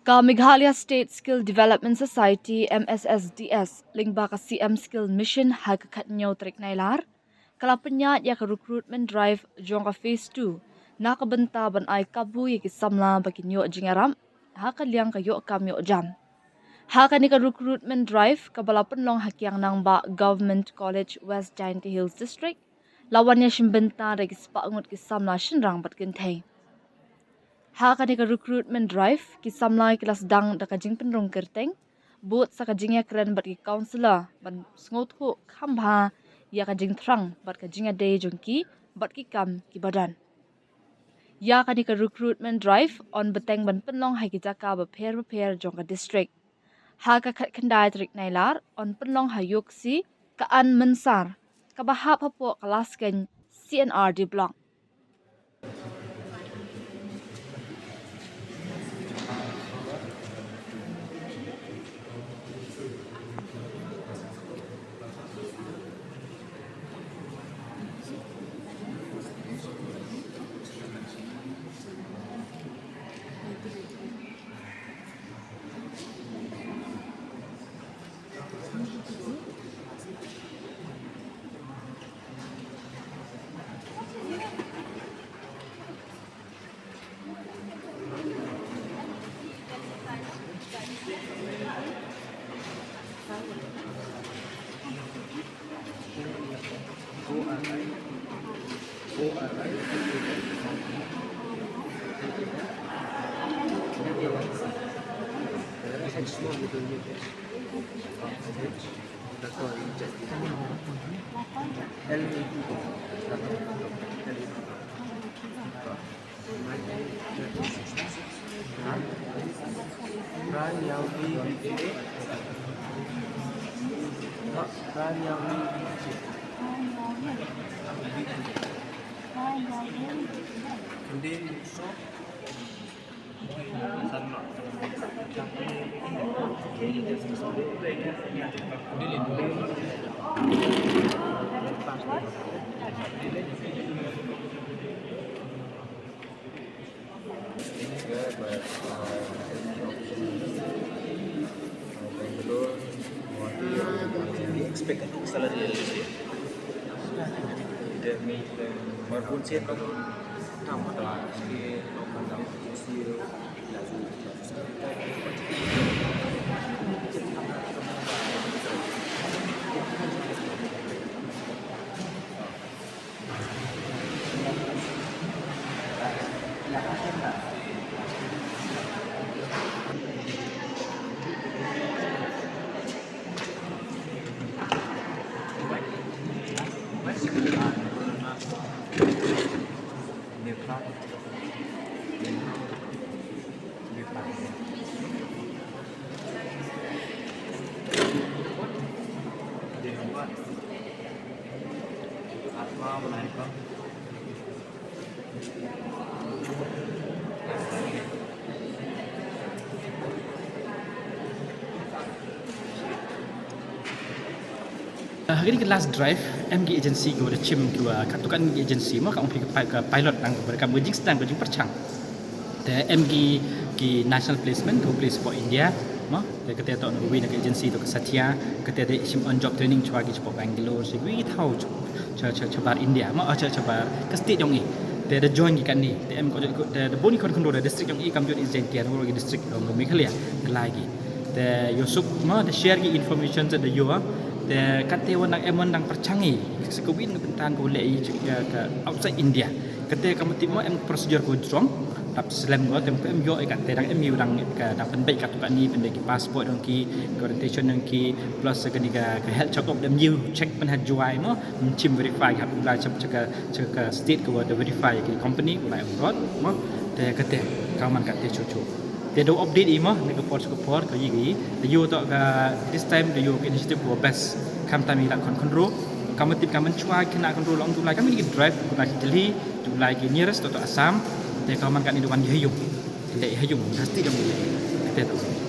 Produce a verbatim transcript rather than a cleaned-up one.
Ka Meghalaya State Skill Development Society, M S S D S, lyngba ka C M Skill Mission ha ka khatnïew tarik Nailar, ka la pynïaid ïa ka recruitment drive jong ka phase two, na ka bynta ban ai kabu ïa ki samla ba kin ïoh jingïarap ha ka liang ka ïoh kam ïoh jam. Ha kane ka recruitment drive kaba la pynlong ha Kiang Nangbah Government College, West Jaintia Hills District, la wan ïashim bynta da ki spah ngut ki samla shynrang bad kynthei. Ha kane ka recruitment drive, ki samla ki la sdang da ka jingpynrung kyrteng, bud sa ka jingïakren bad ki counsellor ban sngewthuh kham bha ïa ka jingthrang bad ka jingïadei jong ki bad ki kam kiba don. Ïa kane ka recruitment drive yn bteng ban pynlong ha ki jaka bapher bapher jong ka district. Ha ka khatkhyndai tarik Nailar yn pynlong ha Ïewksi, ka An Mynsar, kaba hap hapoh ka Laskeiñ C and R D Block. Expect a salary at least. That means, uh, markun sien no tam ta ski no kan dam sio. Uh, ha kane ka last drive, em ki agency kiba da shim kiba, katto katne ki agency mo, ka ong phi ka pi-, ka pilot, tang ba ka mih jingsdang, ka jingpyrshang. Te em ki, ki national placement, ka place for India mo. Te kata to na uwi na ka agency to ka Satya, kata da shim on job training chwa ki shapoh Bangalore, shi wi thaw cha, cha, cha, shabar India mo, cha, shabar ka state jong i. Te da join ki kane, te em ko, ko, te da bun ki khon khon da district jong i, kam jot i Jaintia, na ki district jong Meghalaya, ka lai ki. Te ïoh suk mo, te share ki information sa da ïoh. Te kata wan dang em wan dang pyrshang i, sa ka win ka bynta ko leh i ka outside India. Kata ka mutip mo em procedure ko jrong. Tap slem ko, te em ïoh i kata dang em ïoh dang ka dang pynbeit katto katne, pynbeit ki passport jong ki, ka orientation jong ki, plus kane ka, ka health check up da em ïoh check pynhap jwai mo, em shim verify hap u lai cha, cha ka, cha ka state ko da verify ki company u lai abroad mo, te kata ka man kata chuchu. Te da update i mo, ne ka por sha ka por ka ïoh i, da ïoh to ka this time da ïoh ka initiative ko best. Kham tam i la khon khon ro, ka mutip ka man chwa ki na khon ro long tu lai ka mih ki drive ko na ki Delhi, tu lai ki nearest to, to Assam, te ka man kane da wan i ha ïung. Te i ha ïung, hasti dang i. Te to.